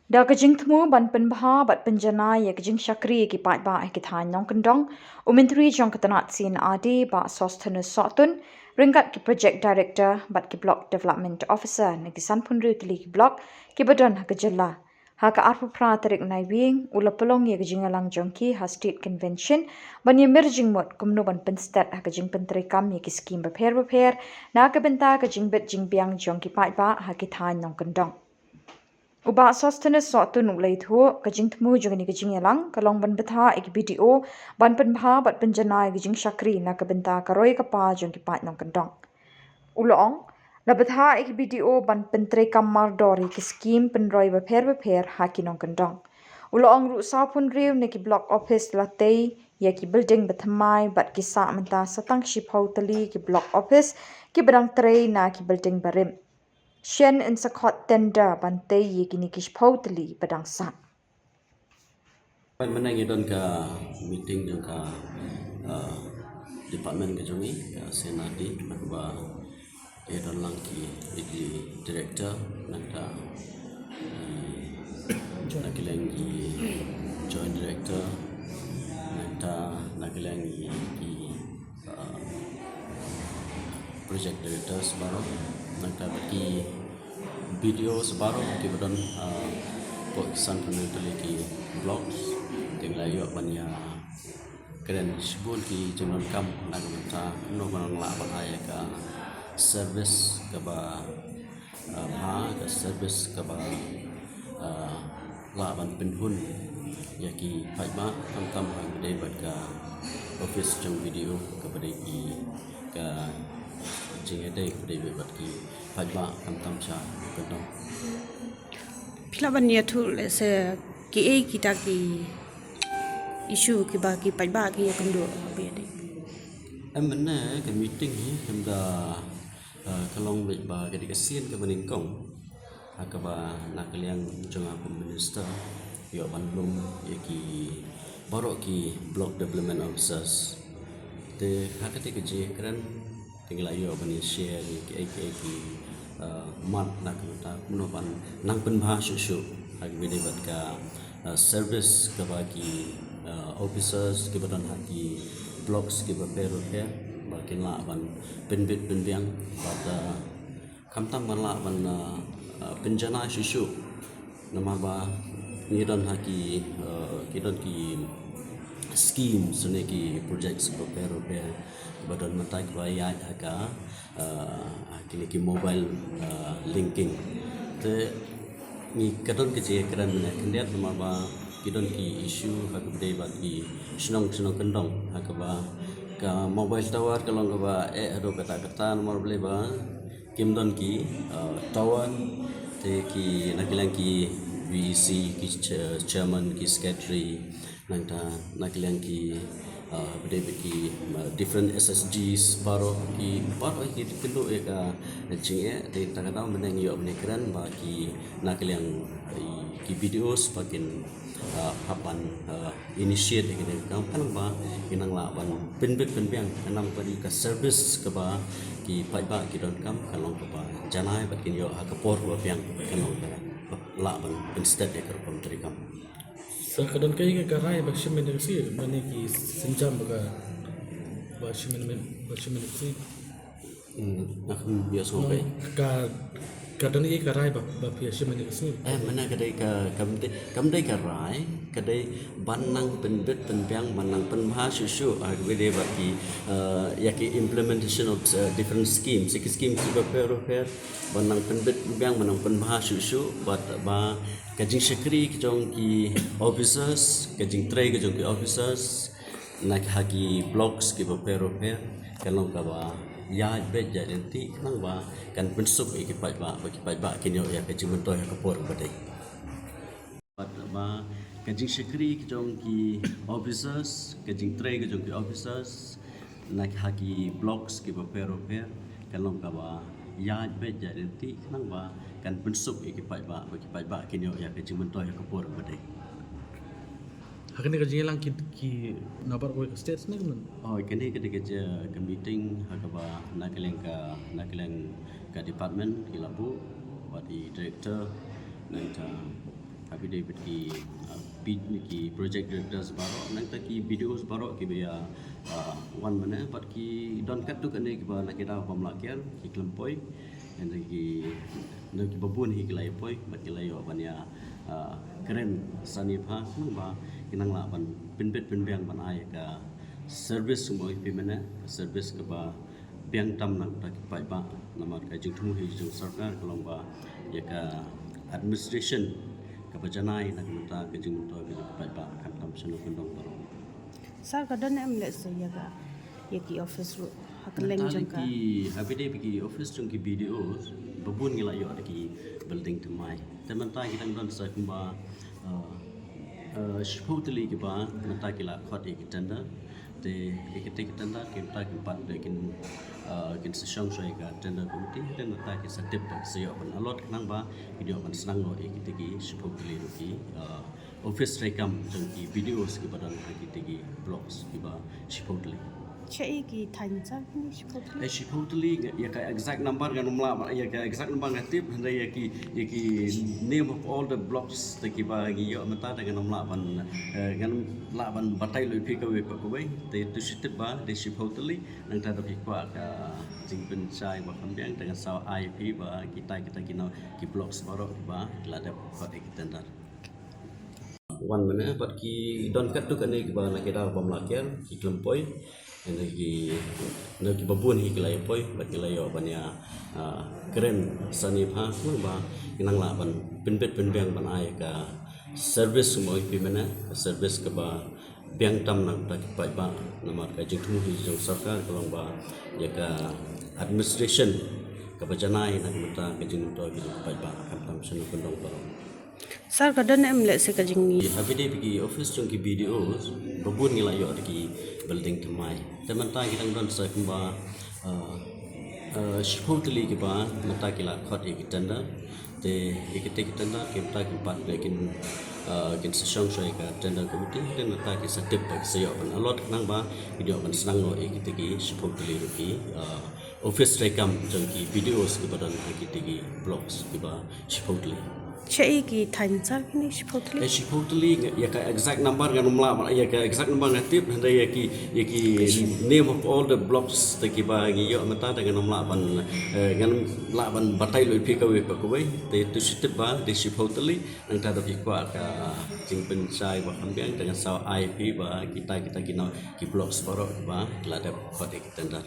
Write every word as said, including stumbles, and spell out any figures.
Da ka jingthmu ban pynbha bad pynjanai ïa ka jingshakri ïa ki paidbah ha ki thaiñ nongkyndong, u Myntri jong ka tnat C&RD, Bah Sosthenes Sohtun, ryngkat ki Project Director bad ki Block Development Officer na ki sanphew hynriew tylli ki block kiba don ha ka jylla, ha ka arphew phra tarik Naiwieng, u la pynlong ïa ka jingïalang jong ki ha State Convention ban ïa mir jingmut kumno ban pynstet ha ka jingpyntreikam ïa ki skim bapher bapher na ka bynta ka jingbit jingbiang jong ki paidbah ha ki thaiñ nongkyndong. U Bah Sosthenes Sohtun u la ïathuh, ka jingthmu jong kane ka jingïalang ka long ban bthah ïa ki BDO ban pynbha bad pynjanai ïa ka jingshakri na ka bynta ka roi ka par jong ki paid nongkyndong. U la ong, la bthah ïa ki BDO ban pyntreikam mardor ïa ki skim pynroi bapher bapher ha ki nongkyndong. U la ong ruh sawphew hynriew na ki block office la tei ïa ki building bathymmai bad ki sah mynta sa tang shiphew tylli ki block office kiba dang trei na ki building barim. Shen yn sa khot tender ban tei ïa kine ki shiphew tylli ba dang sah. Mynne ngi don ka meeting jong ka, uh, department ka jong ngi, ka C&RD, kaba ïa don lang ki, ki director, nangta, uh, na ka liang ki joint director, nangta na ka liang ki, ki, uh, project directors baroh, nangta bad ki BDO baroh kiba don, uh, hapoh ki sanphew hynriew tylli ki blocks, te ngi la ïoh ban ïa kren shibun ki jingdonkam na ka bynta kumno ban lah ban ai ïa ka service kaba, uh, bha, ka service kaba, uh, lah ban pynhun ïa ki paidbah, khamtam ha kaba ïadei bad ka office jong BDO, kaba dei ki, ka jingïadei kaba dei bad ki paidbah, khamtam sha kyndong. Phi lah ban ïathuh lehse kiei kita ki issue kiba ki paidbah ki ïakynduh ha kaba ïadei? Em, mynne ka meeting hi, em, da, eh, ka long beit ba ka dei ka sien kaba nyngkong ha kaba na ka liang jong nga kum minister ïoh ban lum ïa ki baroh ki block development officers. Te ha kata ka jingkren te ngi la ïoh ban ïa share ïa kiei kiei ki, eh, mat na ka bynta kumno ban nang pynbha shuh shuh ha kaba ïadei bad ka, eh, service kaba ki, eh, officers kiba don ha ki blocks kiba pher bapher ba kin lah ban pynbit pynbiang bad, eh, khamtam ban lah ban, uh, uh, pynjanai shuh shuh. Namar ba ngi don ha ki, uh, ki don ki schemes ne ki projects bapher bapher ba don mynta kiba ïaid ha ka, uh, ha kine ki mobile, uh, linking. Te ngi ka don ka jingkren mynne khyndiat namar ba ki don ki issue ha kaba dei bad ki shnong shnong kyndong ha kaba ka mobile tower ka long kaba eh haduh katta katta namar balei ba kim don ki, uh, tower, te ki na ka liang ki VEC, ki cha-, chairman, ki secretary, nangta na ka liang ki, uh, ba dei bad ki, uh, different SSGs baroh ki, baroh ki kynduh ïa ka jingeh, te ta ka daw mynne ngi ïoh ban ïakren ba ki na ka liang, uh, ki BDOs ba kin, uh, hap ban, uh, initiate ïa kane ka kam, khnang ba kin nang lah ban pynbit pynbiang, khnang ba ïa ka service kaba ki paidbah ki donkam kan long kaba janai bad kin ïoh ha ka por kaba biang, kan long kaba lah ban pynstet ïa ka rukom treikam. Sa ka don kaei ka rai ba shim ïa ka sngi, mane ki sienjam ba ka, ba shim ïa, ba shim ïa ka sngi. Hmm, nga khlem ïohsngew. Ka, ka don kaei ka rai ba, ba phi ïa shim ïa ka sngi? Eh, mynne ka dei ka, kam dei, kam dei ka rai, ka dei ban nang pynbit pynbiang, ban nang pynbha shuh shuh ha kaba dei bad ki, eh, ïa ki implementation of, eh, different schemes, ïa ki schemes kiba pher bapher, ban nang pynbit pynbiang, ban nang pynbha shuh shuh bad ba ka jingshakri ka jong ki officers, ka jingtrei ka jong ki officers na ha ki blocks kiba pher bapher kan long kaba ïaid beit ïaid lynti, khnang ba kan pynsuk ïa ki paidbah, ba ki paidbah kin ïoh ïa ka jingmyntoi ha ka por kaba dei. Bad ba ka jingshakri ka jong ki officers, ka jingtrei ka jong ki officers na ha ki blocks kiba pher bapher kan long kaba ïaid beit ïaid lynti, khnang ba kan pynsuk ïa ki paidbah, ba ki paidbah kin ïoh ïa ka jingmyntoi ha ka por kaba dei. Ha kane ka jingïalang ki, ki na baroh kawei ka state ne kumno? Oh, kane ka dei ka, ka meeting ha kaba na ka liang ka, na ka liang ka department ki la buh bad i director, nangta ha ka Dei bad ki, uh, P-, ki project directors baroh, nangta ki B D Os baroh kiba ïa, uh, wan mynne, bad ki don katto katne kiba na ki daw bym lah kiar, ki khlem poi, nangta ki, nangta kiba bun hi ki la ïa poi, bad ki la ïoh ban ïa, uh, kren sani bha, khnang ba kin nang lah ban pynbit pynbiang ban ai ka service kumba ïa phi mynne, service kaba biang tam na ka bynta ki paidbah, namar ka jingthmu hi jong sorkar ka long ba ïa ka administration kaba janai na ka bynta ka jingmyntoi ka jong ki paidbah, khamtam shano kyndong baroh. Sir, ka don em leh se ïa ka, ïa ki office ruh ha kylleng jong ka? Ki, ha ba dei ki office jong ki B D O, ba bun ngi la ïoh da ki building thymmai. Te mynta ki dang don sa kumba, uh, uh, shiphew tylli kiba mynta ki la khot ïa ki tender. Te ïa kita ki tender ki mynta ki pat de kin, uh, kin sa shong shuwa ïa ka tender committee, te mynta ki sa tip ba ki sa ïoh ban allot, khnang ba kin ïoh ban sdang noh ïa kita ki shiphew tylli ruh ki, uh, office treikam jong ki B D Os kiba don ha kita ki blocks kiba shiphew tylli. Shaei ki thaiñ sir kine shiphew tylli? Eh, shiphew tylli, ïa ka exact number ngan ym lah, ïa ka exact number nga tip, hynrei ïa ki, ïa ki name of all the blocks te kiba ngi ïoh mynta te ngan ym lah ban, eh, ngan ym lah ban batai lut ïa phi kawei pa kawei, te to shi tip ba dei shiphew tylli, nangta da phi kwah ka jingpynshai ba kham biang te ngan sa ai ïa phi ba kita, kita ki nau, ki blocks baroh kiba ki la dep khot ïa ki tender. Wan mynne, bad ki don katto katne kiba na ki daw bym lah kiar, ki khlem poi. Nangta ki, nangta kiba bun hi ki la ïa poi, bad ki la ïoh ban ïa, uh, kren sani bha, khnang ba kin nang lah ban pynbit pynbiang ban ai ka service kumba ïa phi mynne, service kaba biang tam na ka bynta ki paidbah, namar ka jingthmu hi jong sorkar ka long ba ïa ka administration kaba janai na ka bynta ka jingmyntoi ka jong ki paidbah, khamtam shano kyndong baroh. Sir, ka don em leh se ka jingmih? Ha ba dei ki office jong ki B D Os, ba bun ngi la ïoh da ki building thymmai. Te mynta ki dang don sa kumba, uh, uh, shiphew tylli kiba mynta ki la khot ïa ki tender. Te ïa kita ki tender ki mynta ki pat de kin, uh, kin sa shong shuwa ïa ka tender committee, te mynta ki sa tip ba ki sa ïoh ban allot, khnang ba kin ïoh ban sdang noh ïa kita ki shiphew tylli ruh ki, uh, office treikam jong ki B D Os kiba don ha kita ki blocks kiba shiphew tylli. Shaei ki thaiñ sir kine shiphew tylli? Eh, shiphew tylli, ïa ka exact number ngan ym lah, ïa ka exact number nga tip, hynrei ïa ki, ïa ki name of all the blocks te kiba ngi ïoh mynta te ngan ym lah ban, eh, ngan ym lah ban batai lut ïa phi kawei pa kawei, te to shi tip ba dei shiphew tylli, nangta da phi kwah ka jingpynshai ba kham biang te ngan sa ai ïa phi ba kita, kita ki nau, ki blocks baroh kiba ki la dep khot ïa ki tender.